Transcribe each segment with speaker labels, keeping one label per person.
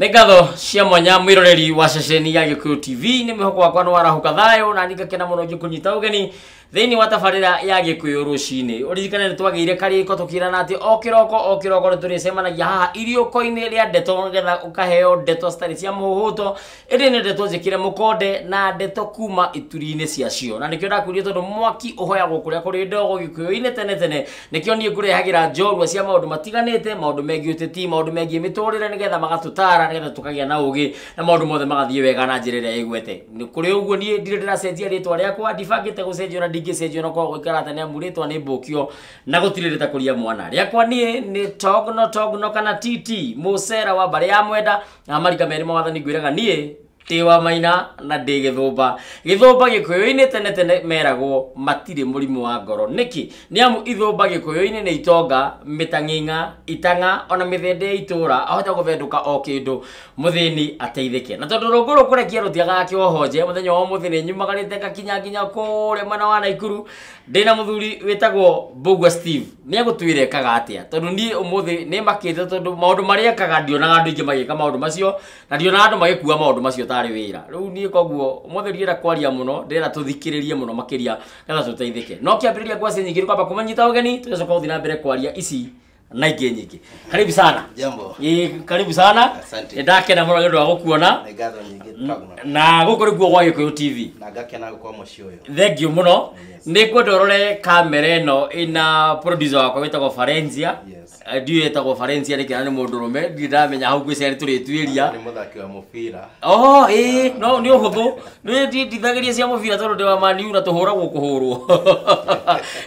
Speaker 1: Nĩ ngatho cia mwanya mwĩroreri wa ceceni ya Gĩkũyũ TV. Nĩ mwĩhoko wakwa nĩ warahũka thayũ na ningakena mũno ngĩkũnyita ũgeni thĩinĩ wa tabarĩra ya Gĩkũyũ rũcinĩ. Ũririkane nĩ twagĩire karĩko tũkĩrana atĩ o kĩroko o kĩroko nĩ tũrĩcemanagia haha iriũko-inĩ rĩa ndeto nĩgetha ũkaheo ndeto citarĩ cia mũhũhũto, ĩndĩ nĩ ndeto njĩkĩre mũkonde na ndeto kuma ituri-inĩ ciacio. Na nĩkĩo ndakwĩrire tondũ mwaki ũhoyagwo kũrĩa kũrĩ ndogo Gĩkũyũ-inĩ tene tene, nĩkĩo niĩ ngũrehagĩra njorua cia maũndũ matiganĩte, maũndũ megiĩ ũteti, maũndũ megiĩ mĩtũrĩre, nĩgetha magatũtara, nĩgetha tũkagĩa na ũgĩ na maũndũ mothe magathiĩ wega na njĩra ĩrĩa ĩgwete. Nĩ kũrĩ ũguo niĩ ndirĩ ndĩracenjia rĩtwa rĩakwa, ndibangĩte gũcenjia na ndingĩcenjia na kwaga gũikara atĩ nĩ amu rĩtwa nĩ mbũkio na gũtirĩ rĩtakũria mwana. Rĩakwa niĩ nĩ Togno Togno kana TT mũcera wa mbarĩ ya Mwenda na marika merĩ ma wathani. Ngwĩraga niĩ ndĩ wa Maina na ndĩ gĩthũmba. Gĩthũmba Gĩkũyũ-inĩ tene tene meragwo matirĩ mũrimũ wa ngoro. Nĩkĩ? Nĩ amu ithũmba Gĩkũyũ-inĩ nĩ itonga, mĩtang'ing'a, itang'a ona mĩthende ya itũra, ahota gũthendũka o kĩndũ mũthĩni ateithĩke. Na tondũ rũngũ rũkũrekia rũtiagaga kĩohonje, mũthenya wa ũmũthĩ nĩ nyumagarĩte ngakinya nginya kũrĩa mwena wa Naikuru ndĩna mũthuri wĩtagwo Mbugua Steve. Nĩ egũtwĩra ekaga atĩa, tondũ niĩ ũmũthĩ nĩ makĩte, tondũ maũndũ marĩa ekaga ndionaga andũ aingĩ magĩka maũndũ macio na ndionaga andũ magĩkua maũndũ macio tarĩ wĩra. Rĩu niĩ koguo ũmũthĩ ndirenda kwaria mũno, ndĩrenda tũthikĩrĩrie mũno makĩria nĩgetha tũteithĩke. No kĩambĩrĩria ngwacĩ nyingĩ nĩ kwamba kũmanyita ũgeni, tũgacoka gũthiĩ na mbere kwaria ici na ingĩ nyingĩ. Karibu sana.
Speaker 2: Jambo.
Speaker 1: Ĩ, karibu sana.
Speaker 2: Asante.
Speaker 1: Nĩ ndakena mũno nĩ ũndũ wa gũkuona.
Speaker 2: Nĩ ngatho nyingĩ, Togno.
Speaker 1: Na gũkũ nĩkuo gwa Gĩkũyũ TV.
Speaker 2: Na ngakena gũkorwo mũciĩ ũyũ.
Speaker 1: Thank you mũno.
Speaker 2: Yes.
Speaker 1: Nĩ ngwenda ũrore kamera ĩno ĩna producer wakwa wĩtagwo Farenzia.
Speaker 2: Yes.
Speaker 1: Ndiũĩ ĩtagwo Farenzia nĩkĩ na nĩ mũndũrũme, ndirĩ ndamenya hau, ngwĩciria nĩ tũrĩtuĩria.
Speaker 2: Nĩ mũthaki wa mũbira.
Speaker 1: Oh, ĩĩ, no nĩ ũhũthũ. Nĩ ndithagĩria cia mũbira tondũ ndĩ wa Man U na tũhũragwo kũhũrwo.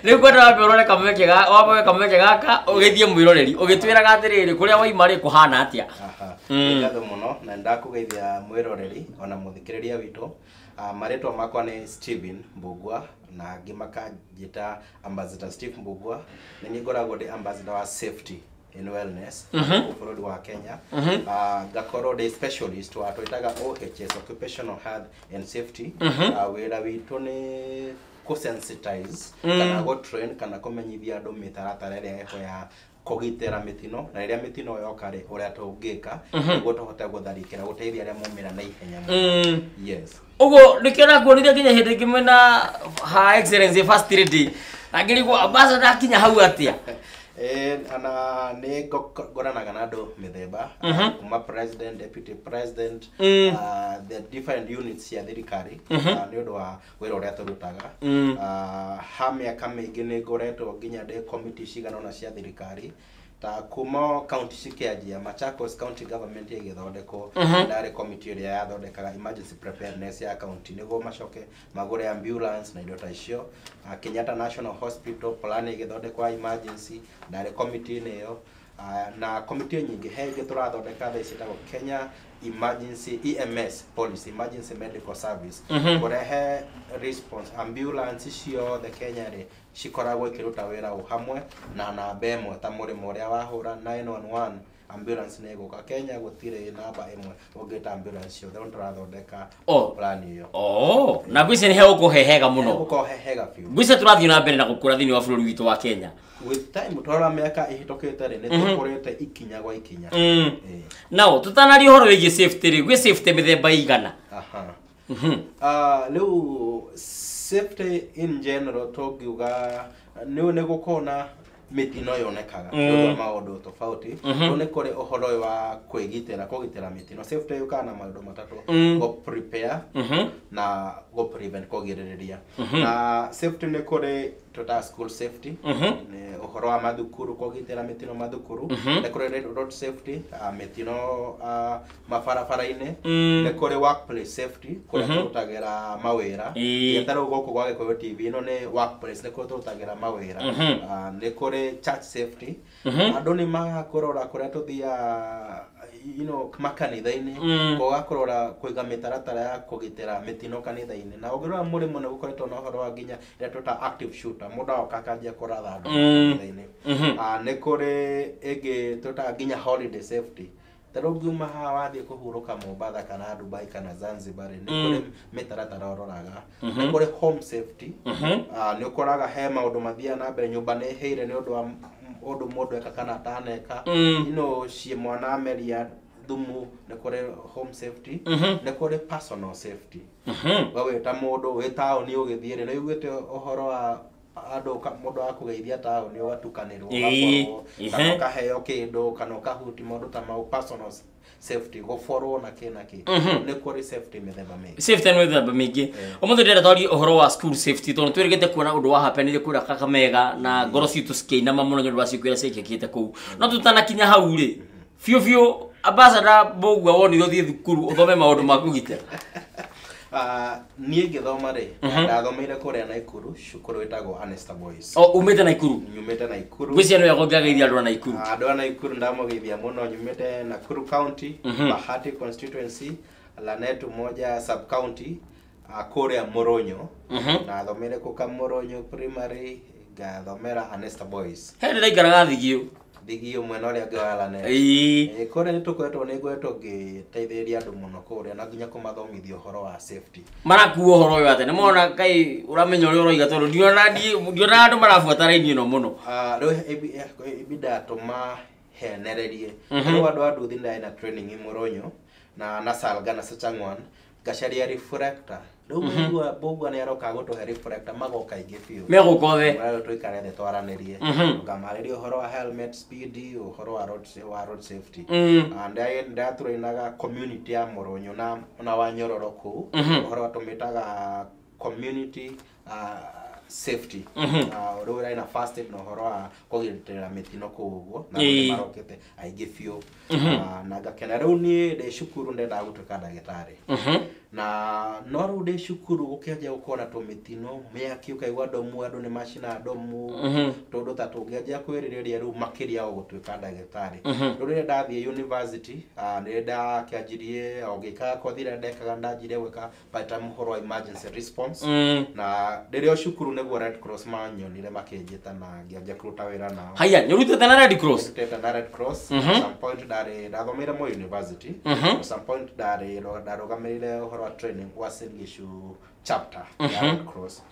Speaker 1: Rĩu ngwenda wambe ũrore kamweke ga wambe kamweke gaka ũgĩthiĩ mwĩroreri ũgĩtwĩraga atĩrĩrĩ kũrĩa waima rĩ kũhana atĩa.
Speaker 2: Aha. Nĩ ngatho mũno na nĩndakũgeithia mwĩroreri ona mũthikĩrĩria witũ. Marĩtwa makwa nĩ Steven Mbugua na angĩ makanjĩta Ambassador Steve Mbugua. Nĩ niĩ ngoragwo ndĩ ambassador wa safety in wellness gũkũ bũrũri wa Kenya. Ngakorwo ndĩ specialist wa twĩtaga OHS, occupational health and safety. Wĩra witũ nĩ kũ-sensitize kana gũ-train kana kũmenyithia andũ mĩtaratara ĩrĩa ĩho ya kũgitĩra mĩtino, na rĩrĩa mĩtino yoka rĩ, ũrĩa tũngĩka nĩguo tũhote gũtharĩkĩra gũteithia arĩa maumĩra na ihenya mũno. Yes.
Speaker 1: Ũguo nĩkĩo nakuonire nginya hĩndĩ ĩngĩ mwĩna Her Excellency First Lady. Angĩrigwo ambassador akinya hau atĩa?
Speaker 2: Ana nĩ ngoranaga na andũ mĩthemba, kuma president, deputy president, the different units cia thirikari, nĩ ũndũ wa wĩra ũrĩa tũrutaga. Ha mĩaka mĩingĩ nĩ ngoretwo nginya ndĩ committee cigana ũna cia thirikari, ta kuma county cikĩanjia, Machakos County Government ĩgĩthondekwo, ndarĩ committee ĩrĩa yathondekaga emergency preparedness ya county nĩguo macoke magũre ambulance na indo ta icio. Kenyatta National Hospital plan ĩgĩthondekwo ya emergency, ndarĩ committee-inĩ ĩyo. Na committee nyingĩ. He ĩngĩ tũrathondeka thaa ici ĩtagwo Kenya Emergency EMS Policy, Emergency Medical Service, kũrehe response ambulance ciothe Kenya rĩ cikoragwo ikĩruta wĩra o hamwe na namba ĩmwe, ta mũrĩmo ũrĩa wahũra 911 ambulance nĩ ĩgũka. Kenya gũtirĩ namba ĩmwe ũngĩta ambulance ciothe. Rĩu tũrathondeka
Speaker 1: Oh.
Speaker 2: plan ĩyo.
Speaker 1: Oh, na ngwĩciria nĩ hegũkũhe hega mũno.
Speaker 2: Gũkorwo he hega biũ.
Speaker 1: Ngwĩciria tũrathiĩ na mbere na gũkũra thĩinĩ wa bũrũri witũ wa Kenya.
Speaker 2: With time, twarora mĩaka ĩhĩtũkĩte rĩ, nĩ tũkũrĩte ikinya gwa ikinya. Ĩĩ.
Speaker 1: Nao tũtanaria ũhoro wĩgiĩ safety rĩ, gwĩ safety mĩthemba igana?
Speaker 2: Aha. Rĩu safety in general tũngiuga nĩ gũkorwo na mĩtino yonekaga nĩ ũndũ wa maũndũ tofauti. Rĩu nĩ kũrĩ ũhoro ũyũ wa kwĩgitĩra, kũgitĩra mĩtino. Safety yũkaga na maũndũ matatũ: gũ prepare na gũ prevent, kũgirĩrĩria. Na safety nĩ kũrĩ twĩtaga school safety, nĩ ũhoro wa mathukuru, kũgitĩra mĩtino mathukuru. Nĩ kũrĩ road safety, mĩtino mabarabara-inĩ. Nĩ kũrĩ workplace safety, kũrĩa tũrutagĩra mawĩra. Ta rĩu gũkũ gwa Gĩkũyũ TV ĩno nĩ workplace, nĩ kũrĩa tũrutagĩra mawĩra. Nĩ kũrĩ church safety. Andũ nĩ magaga kũrora kũrĩa tũthiaga, makanitha-inĩ, kwaga kũrora kũiga mĩtaratara ya kũgitĩra mĩtino kanitha-inĩ. Na ũngĩrora mũrĩmo nĩ gũkoretwo na ũhoro wa nginya ĩrĩa twĩtaga active shooter, mũndũ agoka akanjia kũratha andũ kanitha-inĩ. Nĩ kũrĩ ĩngĩ twĩtaga nginya holiday safety. Ta rĩu ngiuma haha wathiĩ kũhurũka Mombatha kana Dubai kana Zanzibar rĩ, nĩ kũrĩ mĩtaratara ũroraga. Nĩ kũrĩ home safety. Nĩ ũkoraga he maũndũ mathiaga na mbere, nyũmba nĩ ĩhĩire nĩ ũndũ wa ũndũ mũndũ eka kana ataneka. Ciĩ mwana ameria thumu, nĩ kũrĩ home safety, nĩ kũrĩ personal safety. We wĩ ta mũndũ wĩ taũni ũgĩthiĩ rĩ, nĩ ũiguĩte ũhoro wa andũ mũndũ akũgeithia taũni ũgatukanĩrwo, ũgaborwo, kana ũkaheo kĩndũ kana ũkahuti maũndũ ta mau, personal safety, gũborwo na kĩ na kĩ. Nĩ kũrĩ safety mĩthemba mĩingĩ.
Speaker 1: Safety nĩ mĩthemba mĩingĩ. Ũmũthĩ ndĩrenda twarie ũhoro wa school safety tondũ twĩrĩgĩte kuona ũndũ wa happenire kũrĩa Kakamega na ngoro citũ cikĩinama mũno nĩ ũndũ wa ciĩko iria ciĩkĩkĩte kũu. No tũtanakinya hau rĩ, biũ biũ Ambassador Mbũgua wonire ũthiĩ thukuru ũthome maũndũ ma kũgitĩra.
Speaker 2: Niĩ ngĩthoma rĩ, ndathomeire kũrĩa Naikuru, cukuru wĩtagwo Anesta Boys.
Speaker 1: O umĩte Naikuru?
Speaker 2: Nyumĩte Naikuru.
Speaker 1: Ngwĩciria nĩ wega ũngĩageithia andũ a Naikuru.
Speaker 2: Andũ a Naikuru ndamũgeithia mũno. Nyumĩte Nakuru County, Bahati constituency, Lanet Umoja sub county, kũrĩa Mũrũnyũ. Nathomeire kũ Kamũrũnyũ primary, ngathomera Anesta Boys.
Speaker 1: He ndĩraikaraga Thigio.
Speaker 2: Thigio mwena ũrĩa ũngĩ wa Lanet.
Speaker 1: Ĩĩ.
Speaker 2: Kũrĩa nĩ tũkoretwo, nĩ ngoretwo ngĩteithĩrĩria andũ mũno kũrĩa na nginya kũmathomithia ũhoro wa safety.
Speaker 1: Marakua ũhoro ũyũ atĩa? Nĩ mona kaĩ ũramenya ũrĩa ũroiga tondũ ndiona niĩ ndiona andũ marabuata raini ĩno mũno.
Speaker 2: Rĩu ibinda tũmahenererie. Rĩu andũ a nduthi ndarĩ na training Mũrũnyũ na Salga na Sachangwan, ngacaria reflector. Rĩu maigua Mbũgua nĩ aroka gũtũhe reflector, magoka aingĩ biũ.
Speaker 1: Megũka othe.
Speaker 2: Rĩu tũikare thĩ twaranĩrie, ngamarĩria ũhoro wa helmet, speed, ũhoro wa road safety. Ndatũrainaga community ya Mũrũnyũ na wa Nyororo kũu, ũhoro wa tũmĩtaga community safety. Rĩu ĩrarĩ na first aid na ũhoro wa kũgitĩra mĩtino kũu ũguo, na andũ nĩmarokĩte aingĩ biũ. Na ngakena. Rĩu niĩ ndĩ cukuru ndendaga gũtuĩka ndagĩtarĩ, na no rĩu ndĩ cukuru gũkĩanjia gũkorwo na tũmĩtino, mĩaki, ũkaigua ndomu, andũ nĩ macina ndomu, tũndũ ta tũngĩanjia kwĩrirĩria rĩu makĩria o gũtuĩka ndagĩtarĩ. Rĩu rĩrĩa ndathiĩ university, nĩ ndakĩanjirie o ngĩkaga kothi ĩrĩa ndekaga, ndanjirie gwĩka part time ũhoro wa emergency response. Na rĩrĩa o cukuru nĩguo Red Cross manyonire, makĩnjĩta na ngĩanjia kũruta wĩra nao.
Speaker 1: Haya, nĩũrutĩte na Red Cross?
Speaker 2: Ndutĩte na Red Cross. Some point ndarĩ ndathomeire Moi University. Some point ndarĩ ndarũgamĩrĩire ũhoro wa training wa Uasin Gishu chapter ya Red Cross.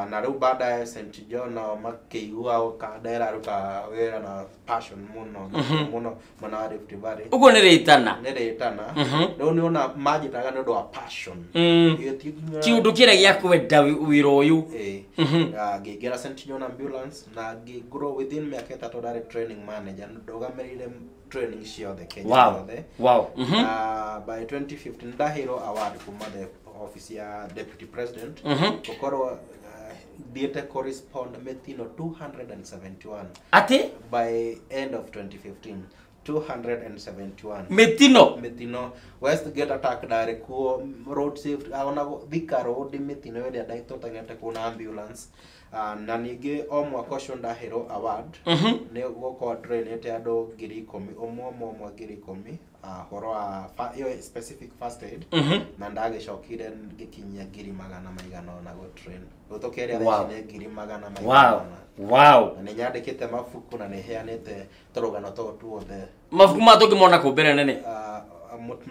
Speaker 2: Na rĩu baadaye St John nao makĩigua ndĩraruta wĩra na passion mũno mũno mwena wa Rift Valley.
Speaker 1: Ũguo nĩ rĩtana.
Speaker 2: Nĩ rĩtana. Rĩu nĩona manjĩtaga nĩ ũndũ wa passion. Ĩyo ti nginya-
Speaker 1: Kĩũndũ kĩrĩa gĩa kwenda wĩra ũyũ.
Speaker 2: Ngĩingĩra St John Ambulance na ngĩ-grow within mĩaka 3 ndarĩ training manager, ndũgamĩrĩire training ciothe Kenya yothe. By 2015 ndaheirwo award kuma the office ya deputy president, gũkorwo thiĩte correspond mĩtino 271.
Speaker 1: Atĩ?
Speaker 2: By end of 2015, 271
Speaker 1: Mĩtino.
Speaker 2: Mĩtino. Westgate attack ndarĩ kuo, road safety, ona Thika Road mĩtino ĩrĩa tũteng'erete kuo na ambulance. Na ningĩ o mwaka ũcio ndaheirwo award nĩ gũkorwo trainĩte andũ 10,000, ũmwe ũmwe ũmwe 10,000, ũhoro wa ĩyo specific first aid. Na ndagĩcokire ngĩkinyia ngiri magana maigana ũna gũtrain. Rĩu tũkĩaria thaa ici nĩ ngiri magana maigana ũna. Na nĩ nyandĩkĩte mabuku na nĩ heanĩte tũrũgano tũu tuothe.
Speaker 1: Mabuku maya tũngĩmona kũ mbere nene?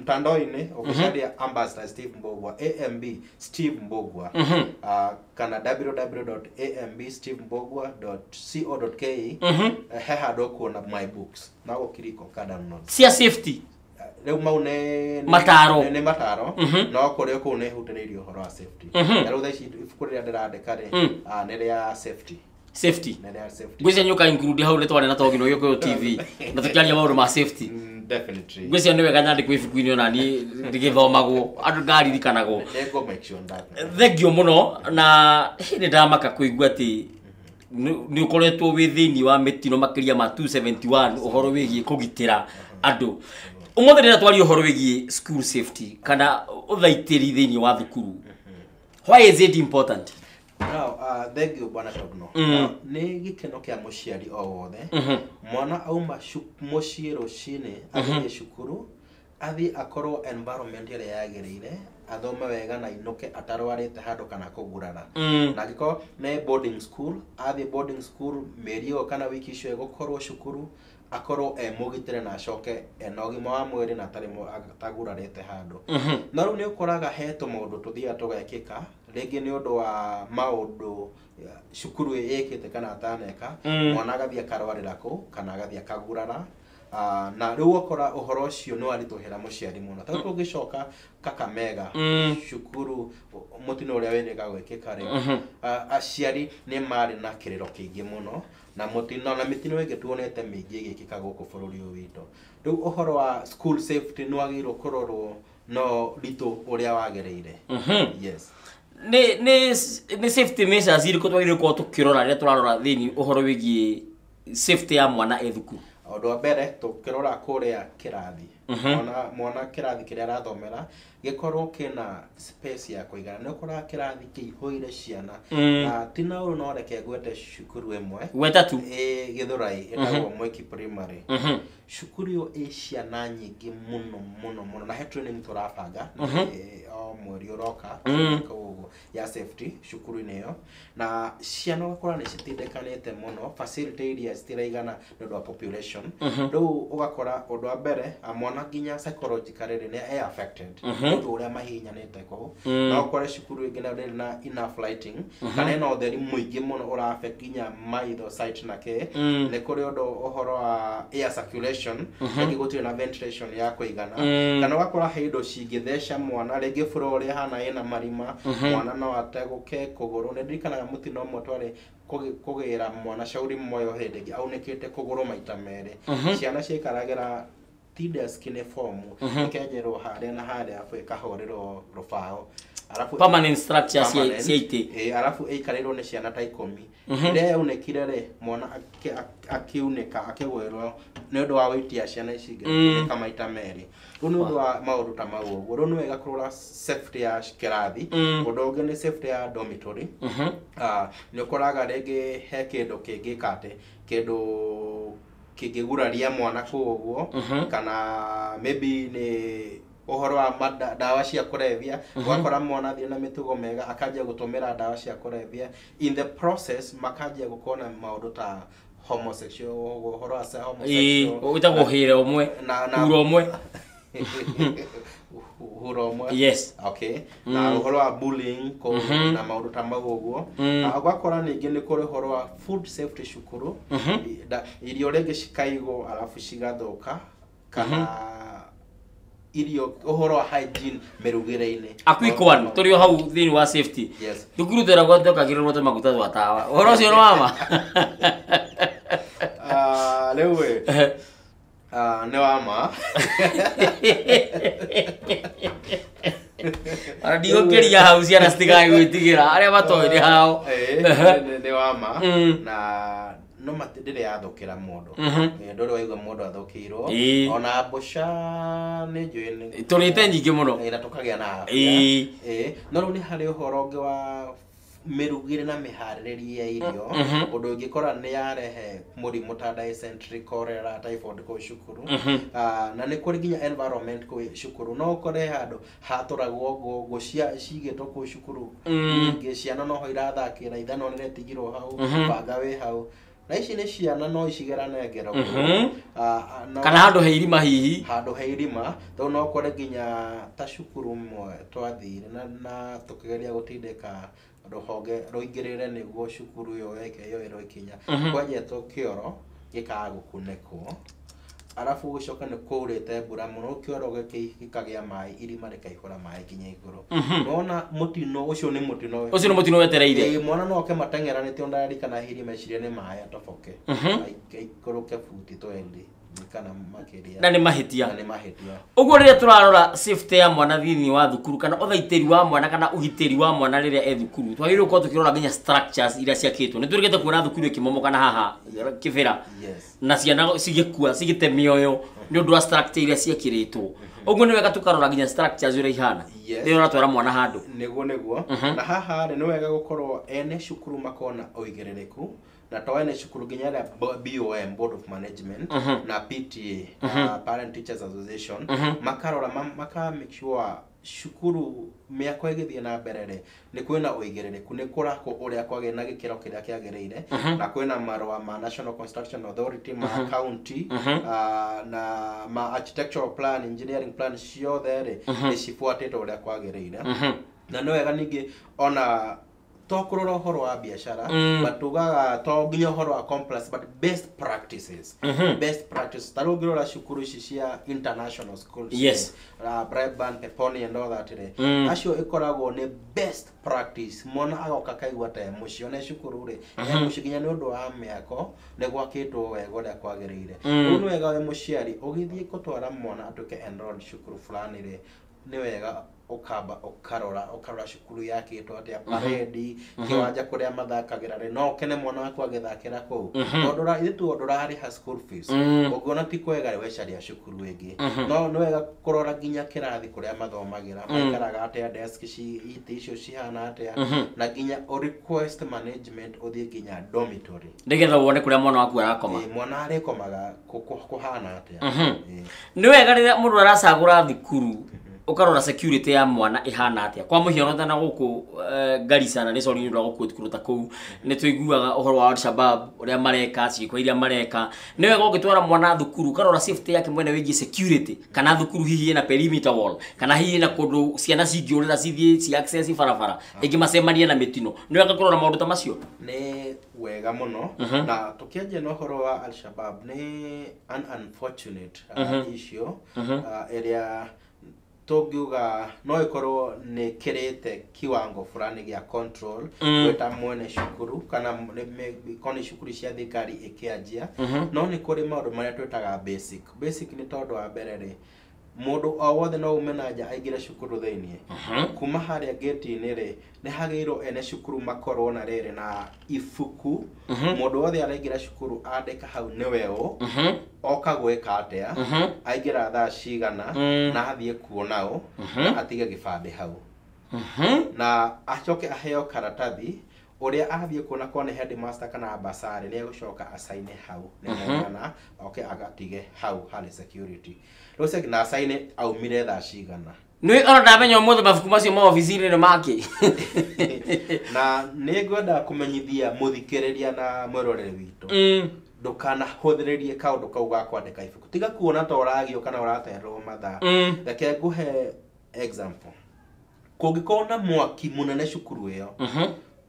Speaker 2: Mtandao-inĩ ũgĩcaria Ambassador Steve Mbugua, AMB Steve Mbugua, kana www.ambstevembugua.co.ke, he handũ ũkuona my books na gũkirika ũka download.
Speaker 1: Cia safety.
Speaker 2: Rĩu mau nĩ
Speaker 1: Mataro.
Speaker 2: Nĩ mataro, no kũrĩ kũu nĩ hutĩrĩirie ũhoro wa safety. Na rĩu thaa ici ibuku rĩrĩa ndĩrandĩka rĩ, nĩ rĩa safety.
Speaker 1: Safety.
Speaker 2: Nĩ rĩa safety.
Speaker 1: Ngwĩciria nĩ ũka include hau nĩ twarĩ na Togino Gĩkũyũ TV na tũkĩaria maũndũ ma safety.
Speaker 2: Definitely.
Speaker 1: Ngwĩciria nĩ wega nyandĩkwo ibuku-inĩ ona niĩ rĩgĩthomagwo andũ ngaririkanagwo.
Speaker 2: Nĩngũ make sure
Speaker 1: Thengio mũno, na hĩndĩ ndamaka kũigua atĩ nĩ ũkoretwo wĩ thĩinĩ wa mĩtino makĩria ma 271 ũhoro wĩgiĩ kũgitĩra andũ. Ũmũthĩ ndĩrenda twarie ũhoro wĩgiĩ school safety kana ũthaitĩri thĩinĩ wa thukuru. Why is it important?
Speaker 2: Now, thank you bwana Togno. Now, nĩ gĩkeno kĩa mũciari o wothe mwana auma mũciĩ rũcinĩ athiĩ cukuru, athiĩ akorwo environment ĩrĩa yagĩrĩire, athome wega na inũke atarwarĩte handũ kana kũgurara. Na angĩkorwo nĩ boarding school, athiĩ boarding school mĩeri ĩyo kana wiki icio egũkorwo cukuru, akorwo e mũgitĩre na acoke ena ũgima wa mwĩrĩ na atarĩ atagurarĩte handũ. No rĩu nĩ ũkoraga he tũmaũndũ tũthiaga tũgekĩka rĩngĩ nĩ ũndũ wa maũndũ cukuru ĩkĩte kana ataneka, mwana agathiĩ akarwarĩra kũu kana agathiĩ akagurara. Na rĩu ũgakora ũhoro ũcio nĩ waritũhĩra mũciari mũno. Tondũ tũngĩcoka Kakamega cukuru mũtino ũrĩa wĩrĩga gwĩkĩka rĩ, aciari nĩ marĩ na kĩrĩro kĩingĩ mũno na mũtino na mĩtino ĩngĩ tuonete mĩingĩ ĩgĩkĩka gũkũ bũrũri ũyũ witũ. Rĩu ũhoro wa school safety nĩ wagĩrĩirwo kũrorwo no ritũ ũrĩa wagĩrĩire. Yes.
Speaker 1: Nĩ safety measures irĩkũ twagĩrĩirwo gũkorwo tũkĩrora rĩrĩa tũrarora thĩinĩ ũhoro wĩgiĩ safety ya mwana e thukuru?
Speaker 2: Ũndũ wa mbere tũkĩrora kũrĩa kĩrathi, mwana kĩrathi kĩrĩa arathomera gĩkorwo kĩna space ya kũigana. Nĩ ũkoraga kĩrathi kĩihũire ciana. Na ti na ũru, no reke ngwete cukuru ĩmwe
Speaker 1: Gweta tu.
Speaker 2: Ĩ Gĩthũrai, ĩtagwo Mwiki Primary. Cukuru ĩyo ĩ ciana nyingĩ mũno mũno mũno, na he training tũrabanga o mweri ũroka kũu ũguo ya safety cukuru-inĩ ĩyo, na ciana ũgakora nĩ citindĩkanĩte mũno, facility iria citiraigana nĩ ũndũ wa population. Rĩu ũgakora ũndũ wa mbere mwana nginya psychologically rĩ, nĩ e affected nĩ ũndũ ũrĩa mahihinyanĩte kũu. Na ũkore cukuru ĩngĩ nayo ndĩrĩ na enough lighting kana ĩna ũtheri mũingĩ mũno ũra affect nginya maitho, sight na kĩ. Nĩ kũrĩ ũndũ ũhoro wa air circulation, rĩngĩ gũtirĩ na ventilation ya kũigana, kana ũgakora he indo cingĩtheca mwana, rĩngĩ floor ũrĩa ĩhana ĩna marima, mwana no ategũke kũgũrũ. Nĩ ndirikanaga mũtino ũmwe twarĩ kũgĩra mwana Shauri Moyo hĩndĩ ĩngĩ aunĩkĩte kũgũrũ maita merĩ. Ciana ciaikaragĩra ti desk, nĩ fomu ĩkenjerwo harĩa na harĩa, arabu ĩkahũrĩrwo rũbaũ, arabu
Speaker 1: Permanent structure cia
Speaker 2: permanent.
Speaker 1: cia itĩ.
Speaker 2: Ĩ, arabu ĩikarĩirwo nĩ ciana ta 10. Rĩrĩa yaunĩkire rĩ, mwana akiunĩka akĩgwĩrwo nĩ ũndũ wa weight ya ciana ici ingĩ, kunĩka maita merĩ. Rĩu nĩ ũndũ wa maũndũ ta mau ũguo, rĩu nĩ wega kũrora safety ya kĩrathi. Ũndũ ũngĩ nĩ safety ya dormitory. Nĩ ũkoraga rĩngĩ he kĩndũ kĩngĩka atĩ kĩndũ kĩngĩguraria mwana kũu ũguo, kana maybe nĩ ũhoro wa ndawa cia kũrebia. Ũgakora mwana athiĩ na mĩtugo mĩega akanjia gũtũmĩra ndawa cia kũrebia, in the process makanjia gũkorwo na maũndũ ta homosexual, ũhoro wa homosexual.
Speaker 1: Wĩtagwo hĩra ũmwe.
Speaker 2: Na
Speaker 1: Huro ũmwe.
Speaker 2: Huro ũmwe.
Speaker 1: Yes.
Speaker 2: Okay, na ũhoro wa bullying na maũndũ ta mau ũguo. Na ũgakora ningĩ nĩ kũrĩ ũhoro wa food safety cukuru. Irio rĩngĩ cikaigwo arabu cigathũka, kana irio, ũhoro wa hygiene mĩrugĩre-inĩ.
Speaker 1: A quick one, tũrĩ o hau thĩinĩ wa safety.
Speaker 2: Yes.
Speaker 1: Thukuru tweragwo twekagĩrĩrwo tũmaguta twa tawa, ũhoro ũcio nĩ wama?
Speaker 2: Ah, rĩu ĩ, nĩ wa ma.
Speaker 1: Ona ndigũkĩria hau ciana citigae gwĩtigĩra arĩa matoĩ nĩ hao.
Speaker 2: Ĩ, nĩ wa ma. Na no ndĩrĩ yathũkĩra mũndũ. Ndũrĩ waigua mũndũ athũkĩirwo. Ona mbũca nĩ njũĩ
Speaker 1: Tũrĩte nyingĩ mũno.
Speaker 2: Ĩ, na tũkagĩa na afya. Ĩ, no rĩu nĩ harĩ ũhoro ũngĩ wa mĩrugĩre na mĩharĩrĩrie ya irio, ũndũ ũngĩkora nĩ yarehe mũrimũ ta dysentery, cholera, typhoid kũu cukuru. Na nĩ kũrĩ nginya environment kũu cukuru, no ũkore handũ hatũragwo ngũ cia cigĩtwo kũu cukuru nyingĩ, ciana noho irathakĩra, ithanwa nĩrĩtigirwo hau, banga wĩ hau, na ici nĩ ciana no icigerane ngero kũu.
Speaker 1: Kana handũ he irima hihi.
Speaker 2: Handũ he irima, tondũ no ũkore nginya ta cukuru ĩmwe twathire na tũkĩgeria gũtindĩka rũhonge rũingĩrĩre nĩguo cukuru ĩyo yeke yoerwo ikinya, kwenjetwo kĩoro gĩkaga gũkunĩkwo, arabu gũcoka nĩ kwaurĩte mbura mũno, kĩoro gĩkĩ gĩkagĩa maĩ, irima rĩkaihũra maĩ nginya igũrũ. Nona mũtino ũcio nĩ mũtino.
Speaker 1: Ũcio nĩ mũtino wetereire.
Speaker 2: Ĩĩ, mwana no oke mateng'eranĩte, ndarikana hihi meciria nĩ maĩ, atoboke, aikũrũke buti 20 kana makĩria.
Speaker 1: Na nĩ mahĩtia.
Speaker 2: Na nĩ mahĩtia.
Speaker 1: Ũguo rĩrĩa tũrarora safety ya mwana thĩinĩ wa thukuru, kana ũthaitĩri wa mwana kana ũgitĩri wa mwana rĩrĩa e thukuru, twagĩrĩirwo gũkorwo tũkĩrora nginya structures iria ciakĩtwo. Nĩ tũrĩkĩte kuona thukuru ĩkĩmomoka na haha Kĩbĩra na ciana cigĩkua, cigĩte mĩoyo nĩ ũndũ wa structure iria ciĩkĩrĩtwo. Ũguo nĩ wega tũkarora nginya structures ũrĩa ihana rĩrĩa ũratwara mwana handũ.
Speaker 2: Nĩguo. Na haha rĩ, nĩ wega gũkorwo ene cukuru makorwo na ũigĩrĩrĩku, na to ene cukuru, nginya arĩa BOM, Board of Management, na PTA, Parent Teachers Association, makarora maka make sure cukuru mĩako ĩgĩthiĩ na mbere rĩ, nĩ kwĩna ũigĩrĩrĩku, nĩ kũrakwo ũrĩa kwagĩrĩire na gĩkĩro kĩrĩa kĩagĩrĩire, na kwĩna marũa ma National Construction Authority, ma county, na ma architectural plan, engineering plan ciothe rĩ, nĩ cibuatĩte ũrĩa kwagĩrĩire. Na nĩ wega ningĩ ona To kũrora ũhoro wa biacara, but tugaga to nginya ũhoro wa compliance, but best practices. Best practices. Ta rĩu ũngĩrora cukuru ici cia international schools, Braeburn, Peponi and all that rĩ, acio ĩkoragwo nĩ best practice. Mwana agoka kaigua ta e mũciĩ, ona cukuru rĩ, e mũciĩ nginya nĩ ũndũ wa mĩako nĩ gwakĩtwo wega ũrĩa kwagĩrĩire. Rĩu nĩ wega wĩ mũciari ũgĩthiĩ gũtwara mwana atuĩke enrolled cukuru fulani rĩ, nĩ wega ũkamba ũkarora cukuru yakĩtwo atĩa, parade, kĩwanja kũrĩa mathakagĩra rĩ, no ũkene mwana waku agĩthakĩra kũu, tondũ ithuĩ tuo ndũrarĩha school fees. Ũngĩona ti kwega rĩ, wecaria cukuru ĩngĩ. No nĩ wega kũrora nginya kĩrathi kũrĩa mathomagĩra, maikaraga atĩa, desk itĩ icio cihana atĩa, na nginya ũ request management ũthiĩ nginya dormitory,
Speaker 1: nĩgetha wone kũrĩa mwana waku arakoma.
Speaker 2: Mwana arĩkomaga kũhana atĩa.
Speaker 1: Nĩ wega rĩrĩa mũndũ aracagũra thukuru ũkarora security ya mwana ĩhana atĩa. Kwa mũhiano ta na gũkũ Garissa, na nĩ sorry nĩ ũndũ wa gũkũ thukuru ta kũu, nĩ tũiguaga ũhoro wa Al-Shabaab ũrĩa mareka, ciĩko iria mareka. Nĩ wega ũngĩtwara mwana thukuru ũkarora safety yake mwene wĩgiĩ security, kana thukuru hihi ĩna perimeter wall, kana hihi ĩna kũndũ ciana cingĩũrĩra cithiĩ ci access barabara ĩngĩ macemania na mĩtino. Nĩ wega kũrora maũndũ ta macio.
Speaker 2: Nĩ wega mũno. Na tũkĩanjia na ũhoro wa Al-Shabaab, nĩ an unfortunate issue ĩrĩa tũngiuga no ĩkorwo nĩ kĩrĩte kiwango fulani gĩa control gwĩta mwene cukuru, kana korwo nĩ cukuru cia thirikari ĩkĩanjia. No nĩ kũrĩ maũndũ marĩa twĩtaga basic. Basic nĩ tondũ wa mbere rĩ, mũndũ o wothe no ume na nja aingĩre cukuru thĩiniĩ. Kuma harĩa gate-inĩ rĩ, nĩ hagĩrĩirwo ene cukuru makorwo na rĩrĩ na ibuku, mũndũ wothe araingĩra cukuru andĩka hau nĩwe ũ, oka gwĩka atĩa, aingĩra thaa cigana, na athiĩ kuona ũ, na atige gĩbandĩ hau, na acoke aheo karatathi ũrĩa athiĩ kuona korwo nĩ headmaster kana basarĩ nĩ egũcoka acaine hau nĩ mwana, oke agatige hau harĩ security rĩu na acaine aumire thaa cigana.
Speaker 1: Nĩ ona ndamenya ũmũthĩ mabuku macio ma obici-inĩ nĩ make.
Speaker 2: Na nĩ ngwenda kũmenyithia mũthikĩrĩria na mwĩroreri witũ, ndũkanahũthĩrĩrie kaũndũ kau ga kwandĩka ibuku. Tiga kuona ta ũragio kana ũraterwo mathaa. Reke ngũhe example. Kũngĩkorwo na mwaki mũnene cukuru ĩyo,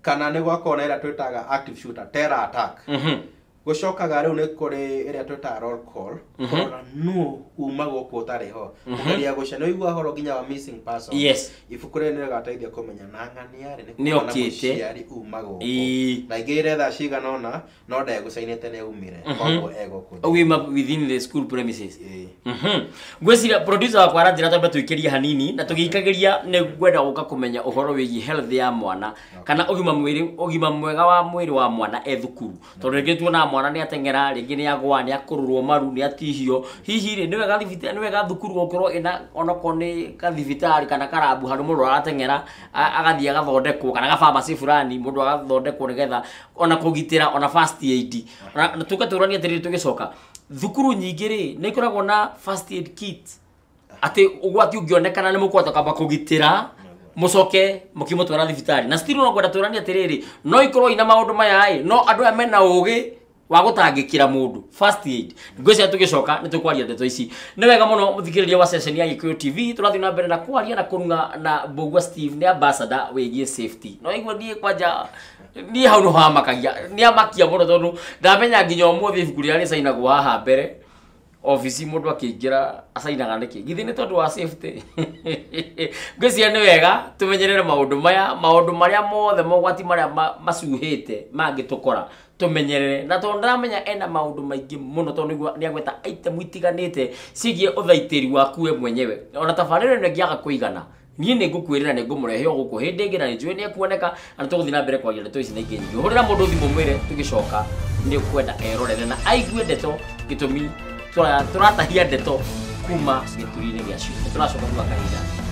Speaker 2: kana nĩ gwakorwo na ĩrĩa twĩtaga active shooter terror attack, gũcokaga rĩu nĩ kũrĩ ĩrĩa twĩtaga roll call, kũrora nũ uma gũkũ ũtarĩ ho, kũgeria gũca nĩ ũigua ũhoro nginya wa missing person. Ibuku rĩrĩ nĩ rĩgateithia kũmenya na ng'ania rĩ, nĩ
Speaker 1: Nĩ
Speaker 2: kuona
Speaker 1: okĩte.
Speaker 2: Mũciari uma gũkũ na aingĩrire thaa cigana ũna, no ndegũcainĩte nĩ aumire, koguo egũkũ.
Speaker 1: Ũgima within the school premises.
Speaker 2: Ĩĩ.
Speaker 1: Ngwĩciria producer wakwa aranjĩra twambe tũikĩrie hanini, na tũgĩikagĩria nĩ ngwenda gũka kũmenya ũhoro wĩgiĩ health ya mwana, kana ũgima mwĩrĩ, ũgima mwega wa mwĩrĩ wa mwana e thukuru, tondũ rĩngĩ tuonaga mwana nĩ ateng'era, rĩngĩ nĩ agwa, nĩ akũrũrwo maru, nĩ atihio. Hihi rĩ, nĩ wega nĩ wega thukuru gũkorwo ĩna onokorwo nĩ kathibitarĩ kana karabu handũ mũndũ arateng'era agathiĩ agathondekwo, kana gabamasi fulani mũndũ agathondekwo, nĩgetha ona kũgitĩra, ona first aid. Na tũke tũranie atĩrĩrĩ, tũgĩcoka thukuru nyingĩ rĩ, nĩ ikoragwo na first aid kit, atĩ ũgwati ũngĩonekana nĩ mũkũhota kwamba kũgitĩra, mũcoke mũkĩmũtwara thibitarĩ. Na still no ngwenda tũranie atĩrĩrĩ, no ikorwo ina maũndũ maya ĩ, no andũ aya mena ũgĩ wa gũtangĩkĩra mũndũ first aid. Ngwĩciria tũgĩcoka nĩ tũkwaria ndeto ici. Nĩ wega mũno mũthikĩrĩria wa ceceni ya Gĩkũyũ TV, tũrathiĩ na mbere na kwaria na kũrung'a na Mbũgua Steve, nĩ ambassador wĩgiĩ safety. No igua niĩ kwanja niĩ hau nĩho hamakagia, nĩ amakia mũno, tondũ ndamenya nginya ũmũthĩ ibuku rĩrĩa rĩcainagwo haha mbere obici mũndũ akĩingĩra acainaga nĩkĩ, githĩ nĩ tondũ wa safety. Ngwĩciria nĩ wega tũmenyerere maũndũ maya, maũndũ marĩa mothe mogwati marĩa macuhĩte mangĩtũkora tũmenyerere. Na tondũ ndĩramenya ena maũndũ maingĩ mũno, tondũ nĩ agweta item itiganĩte ciĩgiĩ ũthaitĩri waku we mwenyewe. Ona tabarĩra ĩno ĩngĩaga kũigana, niĩ nĩ ngũkwĩrĩra nĩ ngũmũrehe o gũkũ hĩndĩ ĩngĩ, na nĩ njũĩ nĩ ekuoneka, na nĩ tũgũthiĩ na mbere kwaria ndeto ici na ingĩ nyingĩ. Hũrĩra mũndũ thimũ mwĩre tũgĩcoka nĩ ũkwenda erorere na aigue ndeto, gĩtũmi tũratahia ndeto kuma gĩturi-inĩ gĩacio. Nĩ tũracoka thutha kahinda.